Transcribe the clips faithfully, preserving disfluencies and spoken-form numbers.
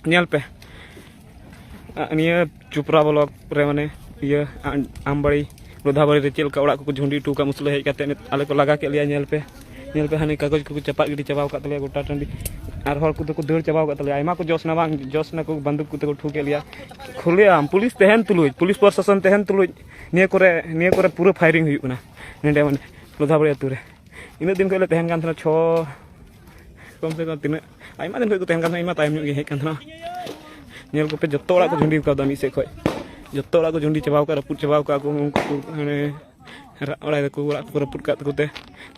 ᱧᱮᱞ ᱯᱮ, ᱟ, ᱱᱤᱭᱟᱹ ᱪᱩᱯᱨᱟ ᱵᱞᱚᱠ ᱨᱮ, ᱢᱟᱱᱮ, ᱤᱭᱟᱹ, ᱟ-, ᱟᱢᱵᱟᱲᱤ, ᱞᱳᱫᱷᱟᱵᱟᱲᱤ ᱨᱮ ᱪᱮᱫ ᱞᱮᱠᱟ ᱚᱲᱟᱜ ᱠᱚᱠᱚ ᱡᱷᱩᱸᱰᱤ ᱦᱚᱴᱚ ᱠᱟᱜ, ᱢᱩᱥᱞᱟᱹ ᱦᱮᱡ ᱠᱟᱛᱮ ᱟᱞᱮ ᱠᱚ ᱞᱟᱜᱟ ᱠᱮᱫ ᱞᱮᱭᱟ᱾ ᱧᱮᱞ ᱯᱮ, ᱧᱮᱞ ᱯᱮ, ᱦᱟᱱᱮ ᱠᱟᱜᱚᱡᱽ ᱠᱚᱠᱚ ᱪᱟᱯᱟᱫ ᱜᱤᱰᱤ ᱪᱟᱵᱟᱣ ᱠᱟᱫ ᱛᱟᱞᱮᱭᱟ ᱜᱚᱴᱟ ᱴᱟᱺᱰᱤ᱾ ᱟᱨ ᱦᱚᱲ ᱠᱚᱫᱚ ᱠᱚ ᱫᱟᱹᱲ ᱪᱟᱵᱟᱣ ᱠᱟᱫ ᱛᱟᱞᱮᱭᱟ, ᱟᱭᱢᱟ ᱠᱚ ᱡᱚᱥ ᱮᱱᱟ, ᱵᱟᱝ ᱡᱚᱥ ᱮᱱᱟ ᱠᱚ, ᱵᱟᱱᱫᱩᱠ ᱠᱚᱛᱮ ᱠᱚ ᱴᱷᱩ ᱠᱮᱫ ᱞᱮᱭᱟ᱾ ᱠᱷᱩᱞᱟᱹᱭᱟᱢ, ᱯᱩᱞᱤᱥ ᱛᱟᱦᱮᱱ ᱛᱩᱞᱩᱡ, ᱯᱩᱞᱤᱥ ᱯᱨᱚᱥᱟᱥᱚᱱ ᱛᱟᱦᱮᱱ ᱛᱩᱞᱩᱡ ᱱᱤᱭᱟᱹ ᱠᱚᱨᱮ, ᱱᱤᱭᱟᱹ ᱠᱚᱨᱮ ᱯᱩᱨᱟᱹ ᱯᱷᱟᱭᱨᱤᱝ ᱦᱩᱭᱩᱜ ᱠᱟᱱᱟ ᱱᱚᱸᱰᱮ, ᱢᱟᱱᱮ, ᱞᱳᱫᱷᱟᱵᱟᱲᱤ ᱟᱹᱛᱩ ᱨᱮ᱾ ᱤᱱᱟᱹᱜ ᱫᱤᱱ ᱠᱷᱚᱱ ᱞᱮ ᱛᱟᱦᱮᱱ ᱠᱟᱱ ᱛᱟᱦᱮᱱᱟ, ᱪᱷᱚ, ᱠᱚᱢ ᱥᱮ ᱠᱚᱢ ᱛᱤᱱᱟᱹᱜ ᱟᱭᱢᱟ ᱫᱤᱱ ᱠᱷᱚᱱ ᱠᱚ ᱛᱟᱦᱮᱱ ᱠᱟᱱ ᱛᱟᱦᱮᱱᱟ, ᱤᱧ ᱢᱟ ᱛᱟᱭᱚᱢ ᱧᱚᱜ ᱜᱮ ᱦᱮᱡ ᱠᱟᱱ ᱛᱟᱦᱮᱱᱟ᱾ ᱧᱮᱞ ᱠᱚᱯᱮ, ᱡᱚᱛᱚ ᱚᱲᱟᱜ ᱠᱚ ᱡᱷᱩᱸᱰᱤ ᱠᱟᱣᱫᱟ ᱢᱤᱫ ᱥᱮᱫ ᱠᱷᱚᱡ, ᱡᱚᱛᱚ ᱚᱲᱟᱜ ᱠᱚ ᱡᱷᱩᱸᱰᱤ ᱪᱟᱵᱟᱣ ᱠᱟᱜᱼᱟ, ᱨᱟᱹᱯᱩᱫ ᱪᱟᱵᱟᱣ ᱠᱟᱜᱼᱟ ᱠᱚ᱾ ᱩᱱᱠᱩ ᱠᱚ, ᱢᱟᱱᱮ, ᱨᱟᱜ ᱵᱟᱲᱟᱭ ᱫᱟᱠᱚ, ᱚᱲᱟᱜ ᱠᱚ ᱨᱟᱹᱯᱩᱫ ᱠᱟᱜ ᱛᱟᱠᱚ ᱛᱮ᱾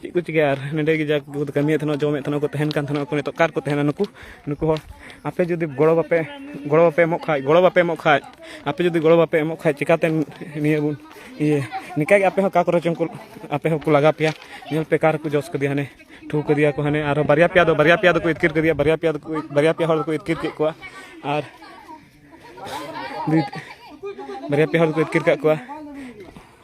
ᱪᱮᱫ ᱠᱚ ᱪᱤᱠᱟᱹᱭᱟ? ᱟᱨ ᱱᱚᱸᱰᱮ ᱜᱮ ᱡᱟ ᱠᱚ ᱠᱟᱹᱢᱤᱭᱮᱫ ᱛᱟᱦᱮᱱᱟ, ᱡᱚᱢᱮᱫ ᱛᱟᱦᱮᱱᱟ ᱠᱚ, ᱛᱟᱦᱮᱱ ᱠᱟᱱ ᱛᱟᱦᱮᱱᱟ ᱠᱚ, ᱱᱤᱛᱚᱜ ᱚᱠᱟ ᱨᱮᱠᱚ ᱛᱟᱦᱮᱱᱟ ᱱᱩᱠᱩ? ᱱᱩᱠᱩ ᱦᱚᱲ, ᱟᱯᱮ ᱡᱩᱫᱤ ᱜᱚᱲᱚ ᱵᱟᱯᱮ, ᱜᱚᱲᱚ ᱵᱟᱯᱮ ᱮᱢᱚᱜ ᱠᱷᱟᱡ, ᱜᱚᱲᱚ ᱵᱟᱯᱮ ᱮᱢᱚᱜ ᱠᱷᱟᱡ, ᱟᱯᱮ ᱡᱩᱫᱤ ᱜᱚᱲᱚ ᱵᱟᱯᱮ ᱮᱢᱚᱜ ᱠᱷᱟᱡ, ᱪᱤᱠᱟᱹᱛᱮ ᱱᱤᱭᱟᱹ ᱵᱚᱱ ᱤᱭᱟᱹ? ᱱᱤᱝᱠᱟ ᱜᱮ ᱟᱯᱮ ᱦᱚᱸ ᱚᱠᱟ ᱠᱚᱨᱮ ᱪᱚᱝ ᱠᱚ, ᱟᱯᱮ ᱦᱚᱸᱠᱚ ᱞᱟᱜᱟ ᱯᱮᱭᱟ᱾ ᱧᱮᱞ ᱯᱮ, ᱚᱠᱟ ᱨᱮᱠᱚ ᱡᱚᱥ ᱠᱟᱫᱮᱭᱟ, ᱦᱟᱱᱮ ᱴᱷᱩ ᱠᱟᱫᱮᱭᱟ ᱠᱚ, ᱦᱟᱱᱮ ᱟᱨᱦᱚᱸ ᱵᱟᱨᱭᱟ ᱯᱮᱭᱟ ᱫᱚ, ᱵᱟᱨᱭᱟ ᱯᱮᱭᱟ ᱫᱚᱠᱚ ᱤᱛᱠᱤᱨ ᱠᱟᱫᱮᱭᱟ, ᱵᱟᱨᱭᱟ ᱯᱮᱭᱟ ᱫᱚᱠᱚ, ᱵᱟᱨᱭᱟ ᱯᱮᱭᱟ ᱦᱚᱲ ᱫᱚᱠᱚ ᱤᱛᱠᱤᱨ ᱠᱮᱫ ᱠᱚᱣᱟ᱾ ᱟᱨ ᱫᱩᱭ, ᱵᱟᱨᱭᱟ ᱯᱮᱭᱟ ᱦᱚᱲ ᱫᱚᱠᱚ ᱤᱛᱠᱤᱨ ᱠᱟᱜ ᱠᱚᱣᱟ᱾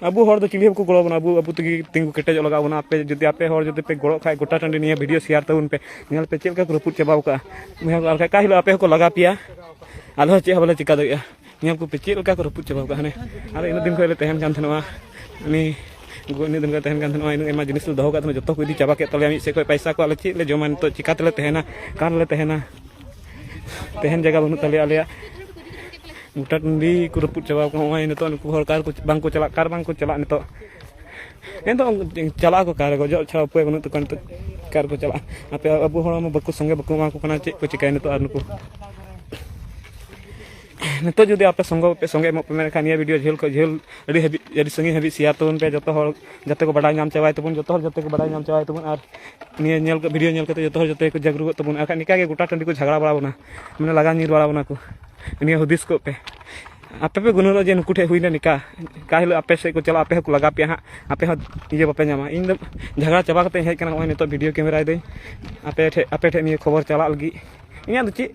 ᱟᱵᱚ ᱦᱚᱲ ᱫᱚ ᱪᱤᱞᱤ ᱦᱚᱸ ᱵᱟᱠᱚ ᱜᱚᱲᱚ ᱵᱚᱱᱟ, ᱟᱵᱚ, ᱟᱵᱚ ᱛᱮᱜᱮ ᱛᱤᱸᱜᱩ ᱠᱮᱴᱮᱡᱚᱜ ᱞᱟᱜᱟᱣ ᱵᱚᱱᱟ᱾ ᱟᱯᱮ ᱡᱩᱫᱤ, ᱟᱯᱮ ᱦᱚᱲ ᱡᱩᱫᱤ ᱯᱮ ᱜᱚᱲᱚᱜ ᱠᱷᱟᱡ, ᱜᱚᱴᱟ ᱴᱟᱺᱰᱤ ᱱᱤᱭᱟᱹ ᱵᱷᱤᱰᱤᱭᱳ ᱥᱮᱭᱟᱨ ᱛᱟᱵᱚᱱ ᱯᱮ᱾ ᱧᱮᱞ ᱯᱮ ᱪᱮᱫ ᱞᱮᱠᱟ ᱠᱚ ᱨᱟᱹᱯᱩᱫ ᱪᱟᱵᱟᱣ ᱠᱟᱜᱼᱟ᱾ ᱵᱚᱭᱦᱟ ᱠᱚ, ᱟᱨ ᱵᱟᱠᱷᱟᱡ ᱚᱠᱟ ᱦᱤᱞᱳᱜ ᱟᱯᱮ ᱦᱚᱸᱠᱚ ᱞᱟᱜᱟ ᱯᱮᱭᱟ, ᱟᱞᱮ ᱦᱚᱸ ᱪᱮᱫ ᱦᱚᱸ ᱵᱟᱞᱮ ᱪᱤᱠᱟ ᱫᱟᱲᱮᱭᱟᱜᱼᱟ᱾ ᱧᱮᱞ ᱠᱚᱯᱮ ᱪᱮᱫ ᱞᱮᱠᱟ ᱠᱚ ᱨᱟᱹᱯᱩᱫ ᱪᱟᱵᱟᱣ ᱠᱟᱜᱼᱟ᱾ ᱦᱟᱱᱮ ᱟᱞᱮ ᱤᱱᱟᱹᱜ ᱫᱤᱱ ᱠᱷᱚᱱ ᱞᱮ ᱛᱟᱦᱮᱱ ᱠᱟᱱ ᱛᱟᱦᱮᱱᱟ, ᱩᱱᱤ ᱜᱚ-, ᱤᱱᱟᱹᱜ ᱫᱤᱱ ᱠᱷᱚᱱ ᱛᱟᱦᱮᱱ ᱠᱟᱱ ᱛᱟᱦᱮᱱᱟ, ᱤᱱᱟᱹᱜ ᱟᱭᱢᱟ ᱡᱤᱱᱤᱥ ᱞᱮ ᱫᱚᱦᱚ ᱠᱟᱜ ᱛᱟᱦᱮᱱᱟ, ᱡᱚᱛᱚ ᱠᱚ ᱤᱫᱤ ᱪᱟᱵᱟ ᱠᱮᱫ ᱛᱟᱞᱮᱭᱟ᱾ ᱢᱤᱫ ᱥᱮᱫ ᱠᱷᱚᱱ ᱯᱟᱭᱥᱟ ᱠᱚ, ᱟᱞᱮ ᱪᱮᱫ ᱞᱮ ᱡᱚᱢᱟ ᱱᱤᱛᱚᱜ, ᱪᱤᱠᱟ ᱛᱮᱞᱮ ᱛᱟᱦᱮᱱᱟ, ᱚᱠᱟ ᱨᱮᱞᱮ ᱛᱟᱦᱮᱱᱟ? ᱛᱟᱦᱮᱱ ᱡᱟᱭᱜᱟ ᱵᱟᱹᱱᱩᱜ ᱛᱟᱞᱮᱭᱟ ᱟᱞᱮᱭᱟᱜ᱾ ᱜᱚᱴᱟ ᱴᱟᱺᱰᱤ ᱠᱚ ᱨᱟᱹᱯᱩᱫ ᱪᱟᱵᱟ ᱠᱟᱜᱼᱟ᱾ ᱱᱚᱜᱼᱚᱭ ᱱᱤᱛᱚᱜ ᱱᱩᱠᱩ ᱦᱚᱲ ᱚᱠᱟ ᱨᱮᱠᱚ ᱵᱟᱝ ᱠᱚ ᱪᱟᱞᱟᱜ, ᱚᱠᱟ ᱨᱮ ᱵᱟᱝ ᱠᱚ ᱪᱟᱞᱟᱜ ᱱᱤᱛᱚᱜ᱾ ᱮᱱᱛᱮ ᱪᱟᱞᱟᱜ ᱟᱠᱚ ᱚᱠᱟ ᱨᱮ? ᱜᱚᱡᱚᱜ ᱪᱷᱟᱲᱟ ᱩᱯᱟᱹᱭ ᱵᱟᱹᱱᱩᱜ ᱛᱟᱠᱚᱣᱟ ᱱᱤᱛᱚᱜ᱾ ᱚᱠᱟ ᱨᱮᱠᱚ ᱪᱟᱞᱟᱜᱼᱟ? ᱟᱯᱮ ᱟᱵᱚ ᱦᱚᱲ ᱢᱟ ᱵᱟᱠᱚ ᱥᱚᱸᱜᱮ ᱵᱟᱠᱚ ᱮᱢᱟ ᱠᱚ ᱠᱟᱱᱟ, ᱪᱮᱫ ᱠᱚ ᱪᱤᱠᱟᱹᱭᱟ ᱱᱤᱛᱚᱜ? ᱟᱨ ᱱᱩᱠᱩ ᱱᱤᱛᱚᱜ ᱡᱩᱫᱤ ᱟᱯᱮ ᱥᱚᱸᱜᱮ ᱯᱮ ᱥᱚᱸᱜᱮ ᱮᱢᱚᱜ ᱯᱮ ᱢᱮᱱ ᱠᱷᱟᱱ, ᱱᱤᱭᱟᱹ ᱵᱷᱤᱰᱤᱭᱳ ᱡᱷᱟᱹᱞ ᱠᱷᱚᱱ ᱡᱷᱟᱹᱞ, ᱟᱹᱰᱤ ᱦᱟᱹᱵᱤᱡ, ᱟᱹᱰᱤ ᱥᱟᱺᱜᱤᱧ ᱦᱟᱹᱵᱤᱡ ᱥᱮᱭᱟᱨ ᱛᱟᱵᱚᱱ ᱯᱮ᱾ ᱡᱚᱛᱚ ᱦᱚᱲ ᱡᱟᱛᱮ ᱠᱚ ᱵᱟᱰᱟᱭ ᱧᱟᱢ ᱪᱟᱵᱟᱭ ᱛᱟᱵᱚᱱ, ᱡᱚᱛᱚ ᱦᱚᱲ ᱡᱟᱛᱮ ᱠᱚ ᱵᱟᱰᱟᱭ ᱧᱟᱢ ᱪᱟᱵᱟᱭ ᱛᱟᱵᱚᱱ᱾ ᱟᱨ ᱱᱤᱭᱟᱹ ᱧᱮᱞ, ᱵᱷᱤᱰᱤᱭᱳ ᱧᱮᱞ ᱠᱟᱛᱮ ᱡᱚᱛᱚ ᱦᱚᱲ ᱡᱟᱛᱮ ᱠᱚ ᱡᱟᱜᱽᱨᱩᱠᱚᱜ ᱛᱟᱵᱚᱱ᱾ ᱟᱨ ᱵᱟᱠᱷᱟᱡ ᱱᱤᱝᱠᱟ ᱜᱮ ᱜᱚᱴᱟ ᱴᱟᱺᱰᱤ ᱠᱚ ᱡᱷᱟᱜᱽᱲᱟ ᱵᱟᱲᱟ ᱵᱚᱱᱟ, ᱢᱟᱱᱮ ᱞᱟᱜᱟ ᱧᱤᱨ ᱵᱟᱲᱟ ᱵᱚᱱᱟ ᱠᱚ᱾ ᱱᱤᱭᱟᱹ ᱦᱩᱫᱤᱥ ᱠᱚᱜ ᱯᱮ᱾ ᱟᱯᱮ ᱯᱮ ᱜᱩᱱᱟᱹᱱᱚᱜᱼᱟ ᱡᱮ ᱱᱩᱠᱩ ᱴᱷᱮᱱ ᱦᱩᱭᱱᱟ ᱱᱤᱝᱠᱟ, ᱚᱠᱟ ᱦᱤᱞᱳᱜ ᱟᱯᱮ ᱥᱮᱫ ᱠᱚ ᱪᱟᱞᱟᱜᱼᱟ, ᱟᱯᱮ ᱦᱚᱸᱠᱚ ᱞᱟᱜᱟ ᱯᱮᱭᱟ ᱦᱟᱸᱜ, ᱟᱯᱮ ᱦᱚᱸ ᱤᱭᱟᱹ ᱵᱟᱯᱮ ᱧᱟᱢᱟ᱾ ᱤᱧ ᱫᱚ ᱡᱷᱟᱜᱽᱲᱟ ᱪᱟᱵᱟ ᱠᱟᱛᱮ ᱤᱧ ᱦᱮᱡ ᱠᱟᱱᱟ, ᱱᱚᱜᱼᱚᱭ ᱱᱤᱛᱚᱜ ᱵᱷᱤᱰᱤᱭᱳ ᱠᱮᱢᱮᱨᱟᱭ ᱫᱟᱹᱧ ᱟᱯᱮ ᱴᱷᱮᱱ, ᱟᱯᱮ ᱴᱷᱮᱱ ᱱᱤᱭᱟᱹ ᱠᱷᱚᱵᱚᱨ ᱪᱟᱞᱟᱜ ᱞᱟᱹᱜᱤᱫ᱾ ᱤᱧᱟᱹᱜ ᱫᱚ ᱪᱮᱫ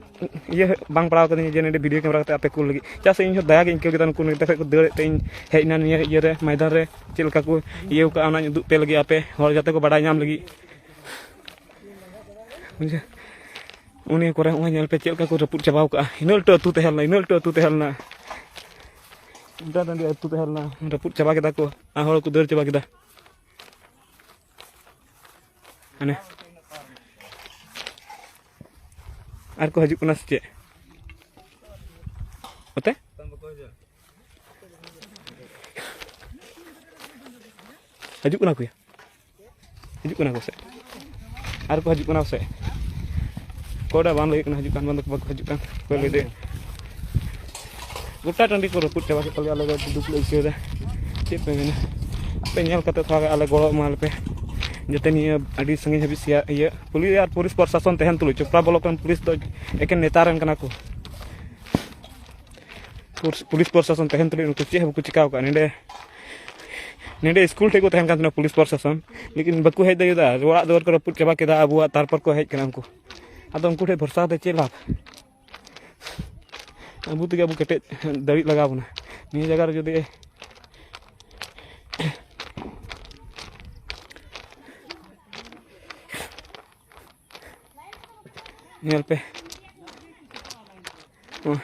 ᱤᱭᱟᱹ ᱵᱟᱝ ᱯᱟᱲᱟᱣ ᱠᱟᱹᱫᱤᱧᱟ ᱡᱮ ᱱᱚᱸᱰᱮ ᱵᱷᱤᱰᱤᱭᱳ ᱠᱮᱢᱮᱨᱟ ᱠᱟᱛᱮ ᱟᱯᱮ ᱠᱩᱞ ᱞᱟᱹᱜᱤᱫ᱾ ᱪᱮᱫᱟᱜ ᱥᱮ ᱤᱧ ᱦᱚᱸ ᱫᱟᱭᱟ ᱜᱮ ᱟᱹᱭᱠᱟᱹᱣ ᱠᱮᱫᱟ, ᱱᱩᱠᱩ ᱱᱚᱛᱮ ᱠᱷᱚᱱ ᱠᱚ ᱫᱟᱹᱲᱮᱫ ᱛᱮ ᱤᱧ ᱦᱮᱡ ᱮᱱᱟ ᱱᱤᱭᱟᱹ ᱤᱭᱟᱹ ᱨᱮ, ᱢᱚᱭᱫᱟᱱ ᱨᱮ᱾ ᱪᱮᱫ ᱞᱮᱠᱟ ᱠᱚ ᱤᱭᱟᱹᱣ ᱠᱟᱜᱼᱟ, ᱚᱱᱟᱧ ᱩᱫᱩᱜ ᱯᱮ ᱞᱟᱹᱜᱤᱫ ᱟᱯᱮ ᱦᱚᱲ ᱡᱟᱛᱮ ᱠᱚ ᱵᱟᱰᱟᱭ ᱧᱟᱢ ᱞᱟᱹᱜᱤᱫ᱾ ᱵᱩᱡᱷᱟᱹᱣ? ᱩᱱᱤ ᱠᱚᱨᱮ ᱦᱚᱸᱜᱼᱚᱭ ᱧᱮᱞ ᱯᱮ ᱪᱮᱫ ᱞᱮᱠᱟ ᱠᱚ ᱨᱟᱹᱯᱩᱫ ᱪᱟᱵᱟᱣ ᱠᱟᱜᱼᱟ᱾ ᱤᱱᱟᱹ ᱞᱟᱹᱴᱩ ᱟᱹᱛᱩ ᱛᱟᱦᱮᱸ ᱞᱮᱱᱟ, ᱤᱱᱟᱹ ᱞᱟᱹᱴᱩ ᱟᱹᱛᱩ ᱛᱟᱦᱮᱸ ᱞᱮᱱᱟ, ᱤᱱᱟᱹ ᱴᱟᱺᱰᱤ ᱟᱹᱛᱩ ᱛᱟᱦᱮᱸ ᱞᱮᱱᱟ, ᱨᱟᱹᱯᱩᱫ ᱪᱟᱵᱟ ᱠᱮᱫᱟ ᱠᱚ ᱟᱨ ᱦᱚᱲ ᱠᱚ ᱫᱟᱹᱲ ᱪᱟᱵᱟ ᱠᱮᱫᱟ᱾ ᱦᱟᱱᱮ ᱟᱨ ᱠᱚ ᱦᱤᱡᱩᱜ ᱠᱟᱱᱟ ᱥᱮ ᱪᱮᱫ? ᱚᱛᱮ? ᱦᱤᱡᱩᱜ ᱠᱟᱱᱟ ᱠᱚ ᱭᱟ? ᱦᱤᱡᱩᱜ ᱠᱟᱱᱟ ᱠᱚ ᱥᱮ? ᱟᱨ ᱠᱚ ᱦᱤᱡᱩᱜ ᱠᱟᱱᱟ ᱥᱮ? ᱚᱠᱚᱭᱴᱟᱜ ᱵᱟᱝ ᱞᱟᱹᱭ ᱠᱟᱱᱟ, ᱦᱤᱡᱩᱜ ᱠᱟᱱ ᱵᱟᱝ ᱫᱚ ᱵᱟᱠᱚ ᱦᱤᱡᱩᱜ ᱠᱟᱱ, ᱚᱠᱚᱭ ᱞᱟᱹᱭ ᱫᱟᱲᱮᱭᱟᱜᱼᱟ? ᱜᱚᱴᱟ ᱴᱟᱺᱰᱤ ᱠᱚ ᱨᱟᱹᱯᱩᱫ ᱪᱟᱵᱟ ᱠᱮᱫ ᱛᱟᱞᱮᱭᱟ, ᱟᱞᱮ ᱫᱚ ᱟᱹᱰᱤ ᱫᱩᱠ ᱞᱮ ᱟᱹᱭᱠᱟᱹᱣ ᱮᱫᱟ᱾ ᱪᱮᱫ ᱯᱮ ᱢᱮᱱᱟ? ᱟᱯᱮ ᱧᱮᱞ ᱠᱟᱛᱮ ᱛᱷᱚᱲᱟ ᱟᱞᱮ ᱜᱚᱲᱚ ᱮᱢᱟ ᱞᱮᱯᱮ, ᱡᱟᱛᱮ ᱱᱤᱭᱟᱹ ᱟᱹᱰᱤ ᱥᱟᱺᱜᱤᱧ ᱦᱟᱹᱵᱤᱡ ᱥᱮᱭᱟ-, ᱤᱭᱟᱹ, ᱯᱩᱞᱤᱥ ᱟᱨ ᱯᱩᱞᱤᱥ ᱯᱨᱚᱥᱟᱥᱚᱱ ᱛᱟᱦᱮᱱ ᱛᱩᱞᱩᱡ, ᱪᱳᱯᱲᱟ ᱵᱞᱚᱠ ᱨᱮᱱ ᱯᱩᱞᱤᱥ ᱫᱚ ᱮᱠᱮᱱ ᱱᱮᱛᱟ ᱨᱮᱱ ᱠᱟᱱᱟ ᱠᱚ᱾ ᱯᱩᱞᱤᱥ, ᱯᱩᱞᱤᱥ ᱯᱨᱚᱥᱟᱥᱚᱱ ᱛᱟᱦᱮᱱ ᱛᱩᱞᱩᱡ ᱩᱱᱠᱩ ᱪᱮᱫ ᱦᱚᱸ ᱵᱟᱠᱚ ᱪᱤᱠᱟᱹᱣ ᱠᱟᱜᱼᱟ᱾ ᱱᱚᱰᱮ, ᱱᱚᱰᱮ ᱥᱠᱩᱞ ᱴᱷᱮᱡ ᱠᱚ ᱛᱟᱦᱮᱱ ᱠᱟᱱ ᱛᱟᱦᱮᱱᱟ ᱯᱩᱞᱤᱥ ᱯᱨᱚᱥᱟᱥᱚᱱ, ᱞᱮᱠᱤᱱ ᱵᱟᱠᱚ ᱦᱮᱡ ᱫᱟᱲᱮᱭᱟᱫᱟ᱾ ᱚᱲᱟᱜ ᱫᱩᱣᱟᱹᱨ ᱠᱚ ᱨᱟᱹᱯᱩᱫ ᱪᱟᱵᱟ ᱠᱮᱫᱟ ᱟᱵᱚᱣᱟᱜ, ᱛᱟᱨᱯᱚᱨ ᱠᱚ ᱦᱮᱡ ᱠᱟᱱᱟ ᱩᱱᱠᱩ᱾ ᱟᱫᱚ ᱩᱱᱠᱩ ᱴᱷᱮᱡ ᱵᱷᱚᱨᱥᱟ ᱠᱟᱛᱮ ᱪᱮᱫ ᱞᱟᱵᱷ? ᱟᱵᱚ ᱛᱮᱜᱮ ᱟᱵᱚ ᱠᱮᱴᱮᱡ ᱫᱟᱲᱮ ᱞᱟᱜᱟᱣ ᱵᱚᱱᱟ᱾ ᱱᱤᱭᱟᱹ ᱡᱟᱭᱜᱟ ᱨᱮ ᱡᱩᱫᱤ ᱧᱮᱞ ᱯᱮ, ᱱᱚᱣᱟ